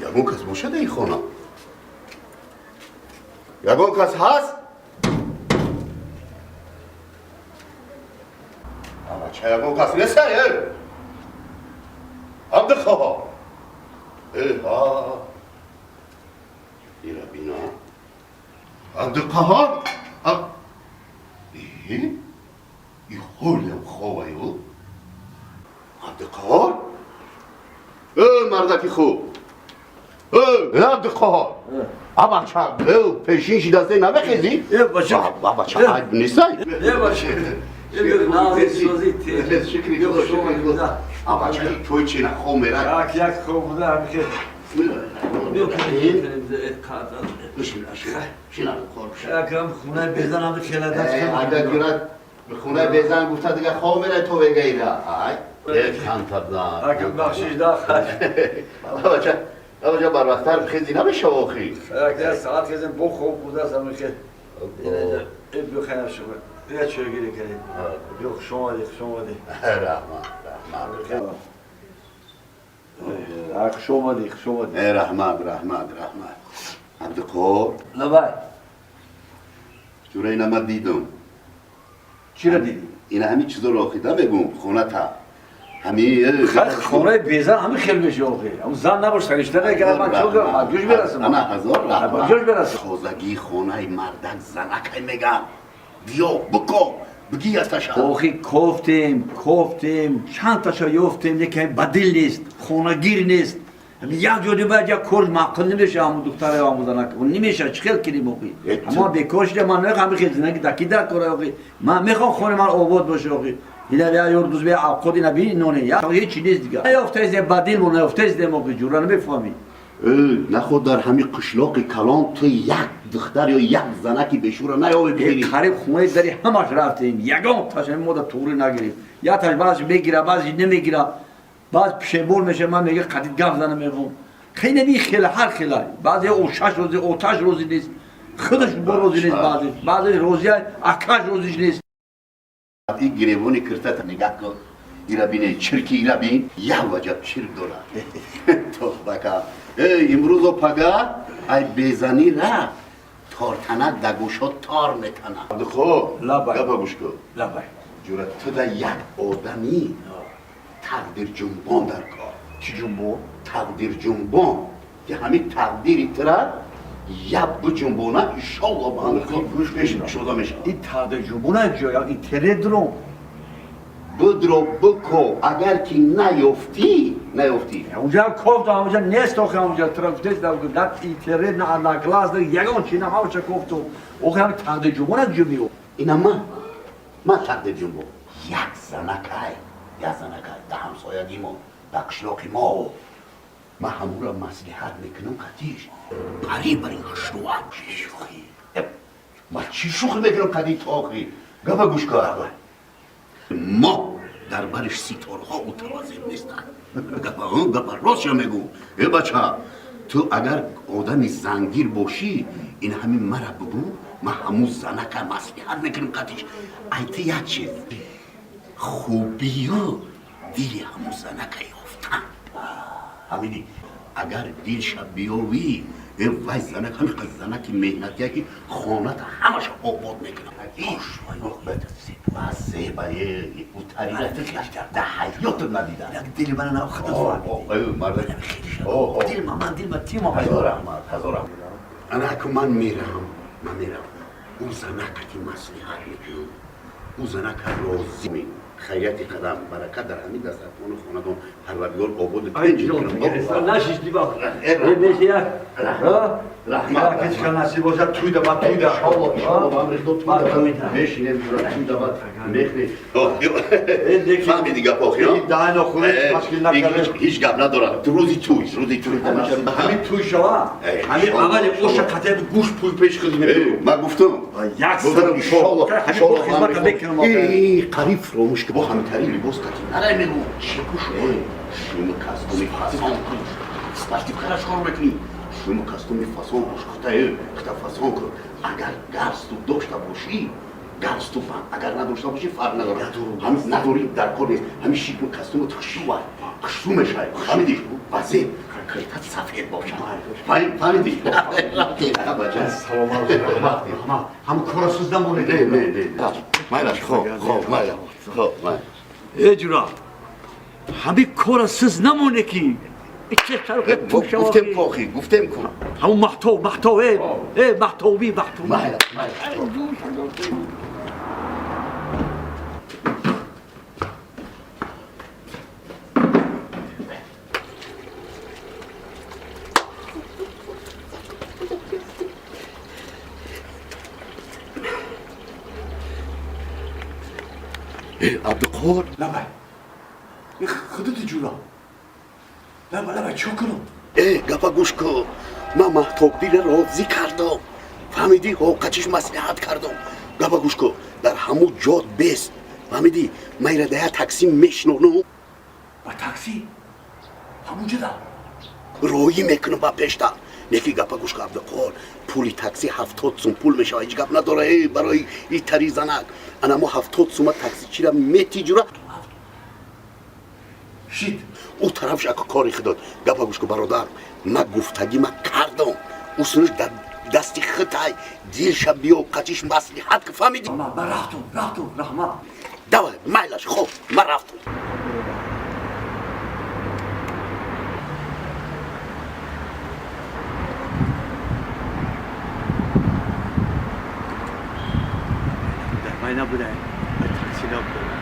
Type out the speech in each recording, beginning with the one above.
Ягон кас бошад ин хона? Ягон кас ҳаст? Бача, ягон кас нест? Э? Абдуқаҳор. Э, ҳа. Ира бина. Абдуқаҳор? Э? И ҳолям хобаю? Абдуқаҳор? Э, мардаки хуб. Э, Абдуқаҳор. А бача, э, пешин шидасте намехезӣ? Э, бача. Ба бача, айб нестай? Э, бача. Шукри Худо, шукри Худо. А бача, той чина хоб мерад? Як як хоб буда ҳамихе. Якам хунаи безан ҳами хелада. Агар гирад хунаи безан гуфта дига хоб мерад то вегаира. Ай, хантадан. Акам бахшиш да. Бача, бача, барвақттар хези намешава охи. Як як саат хезем бо хоб буда ҳамихе. Э, бихайр шумо. Я чой гири кардем. Биё, хуш омадӣ, хуш омадӣ. Раҳмат, раҳмат. Хуш омадӣ, хуш омадӣ. Раҳмат, раҳмат, раҳмат. Абдуқоҳор. Лабай. Ҷура, ина ман дидум. Чиро дидӣ? Ина ҳамин чизоро охида мегум, хоната. Ҳами хонаи безан ҳами хел меша охи. Ҳам зан набош, саришта накард, ман чо кардам? Ба ҷош берасам. Ана ҳазор раҳмат. Ба ҷош берасам. Тозагии хонаи мардак занакай мегам. Биё, бико, бигӣ асташа. Охи, кофтем, кофтем, чанд таша ёфтем, лекин ба дил нест, хонагир нест. Як ҷо бояд як кор маъқул намеша, ҳамун духтара, ҳамун занак намеша, чӣ хел кунем охи? Ҳама бекор шуда, ман намехоҳам хел зиндагӣ даки дар кора охи. Ман мехоҳам хонаи ман обод боша охи. Ина я ёр дуз бе авқот ина би ноне, я ҳеҷ чи нест дига. Наёфтаиздем, ба дил мо наёфтаиздем охи, ҷура намефаҳмӣ. Наход дар ҳамин қишлоқи калон ту як духтар ё як занаки бешура наёве бигирӣ? Қариб хонаи дари ҳамаш рафтем, ягон таш ҳамин мода туғрӣ нагирифт. Як таш баъзеш мегира, баъзеш намегира, баъз пешебор меша, ман мега қадид гап зана мехом. Хеле би хела ҳар хела. Баъзе о шаш рӯзи, оташ рӯзи нест. Худаш бо розӣ нест баъзе. Баъзе розия, акаш розиш нест. Ин гиребони киртата нигаҳ кун. Ира бине, чирки ира бин, як ваҷаб чирк дорад. Тохбака. Э, имрӯзо пага ай безанӣ ра тортанак да гӯшо тор метана. Абдухо, Лабай. гапа гӯш кун. Лабай. Ҷура, ту да як одами тақдирҷунбон дар кор. Чӣ ҷунбон? Тақдирҷунбон. Ки ҳамин тақдири тура як биҷунбона, иншолло, ба ҳамин кор гӯш пеш кушода мешавад. Ин тақдир ҷунбона ҷо як интернет дуром. Бидро, бико, агар ки наёфтӣ, наёфтӣ. Унҷа кофтам, унҷа нест охи, унҷа тура гуфтест, на интернет, на одноклассник, ягон чи на, ҳамаша кофтам. Охи, ҳамин тақдир ҷунбона ҷо меёфт. Ина ман тақдирҷунбон. Як занакай, як занакай да ҳамсоягимо, да қишлоқи мо. Ман ҳамура маслиҳат мекунам, қадиш. Пари бар ин хушрӯа. Шӯхӣ. Ман чӣ шӯхӣ мекунам қади тохи? Гапа гӯш кун. Мо дар бариш ситорҳо мутаваззин нестанд. Гапа, гапа ростша мегӯ. Э, бача, ту агар одами зангир бошӣ, ин ҳамин мара бугӯ, ман ҳамун занака маслиҳат мекунам қадиш. Ай ту як чиз. Хубию дили ҳамун занака ёфтан. Ҳамини агар дилша биёвӣ, э, вай занак ҳамин қад занаки меҳнатия, ки хоната ҳамаша обод мекунад. Зеба, утарира да ҳаётат надида. Як дили мана на худат фаҳмидӣ. Дил ман, дил ман тима. Ҳазор раҳмат, ҳазор раҳмат. Ана аку ман мерам, ман мерам. Ӯ занака ки маслиҳат мекунам, ӯ занака розӣ. Хайрияти қадам, баракат дар ҳамин дастархону хонадон, парвардигор ободу тинҷ кунад. Нашишти ба. Меши як. Раҳмат. Ҳеҷ кас насиб бошад, туйда ба туйда. Иншолло, иншолло, ба амри Худо туйда мешинем, ҷура, туйда ба мехрем. Фаҳмиди гап охи? Даҳно хӯред ташкил накарда. Ҳеҷ гап надорад. Рӯзи туй, рӯзи туй. Ҳамин туй шава. Ҳамин аввали оша қатъи гӯшт пул пеш худ мебарем. Ман гуфтам. Як Гуфтам, сар иншолло, иншолло, ба амри хизмат Худо. мекунам. Э, қариб фуромӯш ки бо ҳамтари либос қатӣ нарай мегӯ. Чӣ пӯш? Шумо костюми фасон кун. Спортивкара чикор мекунӣ? Шумо костюми фасон пӯш, хита, хита фасон кун. Агар галстук дошта бошӣ, Галстук агар надошта бошӣ фарқ надорад. Ҳамин надорӣ дар кор нест. Ҳамин шикму костюму хушрӯ хушрӯ мешавӣ. Фаҳмидӣ? Вазе киртат сафед бошад. Фаҳмидӣ? Саломат, раҳмат, раҳмат. Ҳам кора суз намонед. Не, не, не. Майлаш, хоб, хоб, майлаш. Хоб, майлаш. Э ҷура. Ҳами кора суз намоне ки. Гуфтем кохи, гуфтем ку. Ҳамун маҳтоб, маҳтоб, э, э, маҳтоби, маҳтоби. Майлаш, майлаш. Абдуқор. Лабай. Худати ҷура. Лабай, лабай, чӣ кунам? Э, гапа гӯш кун. Ман Маҳтобдира розӣ кардам. Фаҳмидӣ? Ҳоқачиш маслиҳат кардам. Гапа гӯш кун. Дар ҳамун ҷод бест. Фаҳмидӣ? Ман ира дар як такси мешинонам. Ба такси? Ҳамун ҷода? Роҳӣ мекунам ба пешта. Неки гапа гӯш кун, Абдуқор. Пули такси 70 сум пул мешавад. Ҳеҷ гап надора, э, барои и тари занак. Ана мо 70 сума таксичира метиҷура. Шид. Ӯ тарафш ака кори худод. Гапа гӯш кун, бародар. Ма гуфтагӣ ма кардам. Ӯ сунуш дар дасти худай. Дилша биё, қачиш маслиҳат ки, фаҳмидӣ? Ма рафтум, рафтум, раҳмат. Давай, майлаш, хоб, ма рафтум. Вай набудай, такси набудай.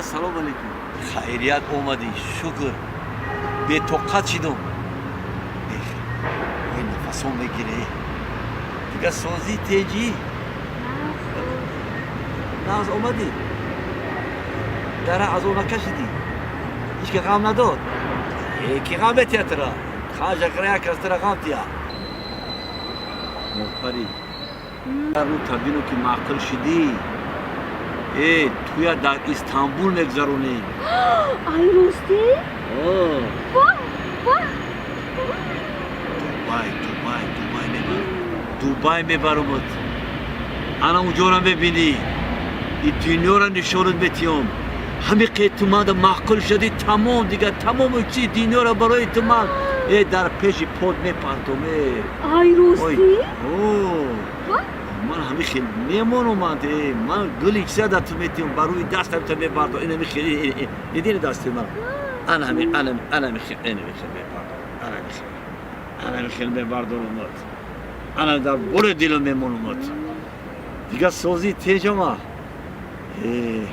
Ассалому алайкум. Хайрият омадӣ, шукр. Бетоқат шидам. Ой, нафасом мегире. Дига созӣ теҷӣ? Нағз омадӣ. Дара аз он накашидӣ. Ҳеҷ ки ғам надод. Э, ки ғам метиҳад тура? Ханҷа кара як кас тура ғам тиҳад. Мопарӣ. Рӯ табину ки маъқул шидӣ. Э, туя дар Истанбул мегзаронем. Ай, ростӣ? Ваҳ, ваҳ. Дубай, Дубай, Дубай мебарам. Дубай мебарамат. Ана унҷоро мебинӣ. И дунёро нишонат метиҳам. Ҳамин қе ту манда маъқул шудӣ, тамом дигар, тамоми чизи дунёро барои ту ман э дар пеши под мепартом, э. Ай, ростӣ? О. Ман ҳамин хел мемонам, ман э ман гули чиза дар ту метиҳам, ба рӯи дастам та мебардор. Ин ҳамин хел, дидӣ дасти ман? Ана ҳамин, ана, ана ҳамин хел, ин ҳамин хел мебардор. Ана ҳамин хел. Ана ҳамин хел мебардорамат. Ана дар бори дилам мемонамат. Дигар созӣ теҷама. Э,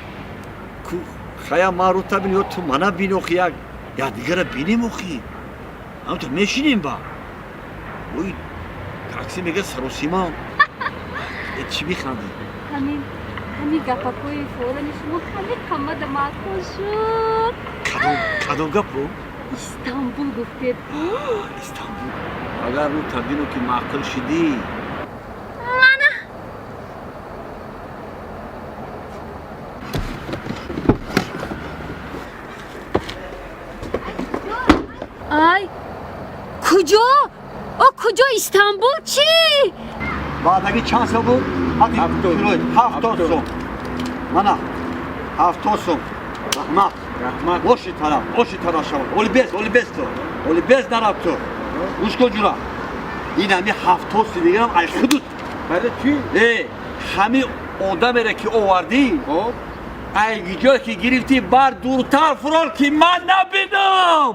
ку хая ман рӯ та бин ё ту мана бин, охи як я дигара бинем, охи. Ҳам ту мешинем ба. Ой, такси мега саросима. Э, чӣ механдӣ? Ҳамин гапакҳои форани шумо ҳамин қамада маъқул шуд. Кадом, кадом гапо? Истанбул гуфтед ку? Истанбул. Агар рӯ табину ки маъқул шидӣ. Мана. Ай, куҷо? О, куҷо Истанбул чӣ? Баъдаги чанд сол буд? 70 сом. Мана, 70 сом. Раҳмат. Раҳмат. Оши тараф, оши тараф шавад. Оли без, оли без ту. Оли без нараф ту. Гӯш кун ҷура. Ин ҳами 70 сум дигарам ай худут. Бале, чӣ? Э, ҳами одамере ки овардӣ, Хоб. Ай ҷое ки гирифтӣ, бар дуртар фурор, ки ман набинам.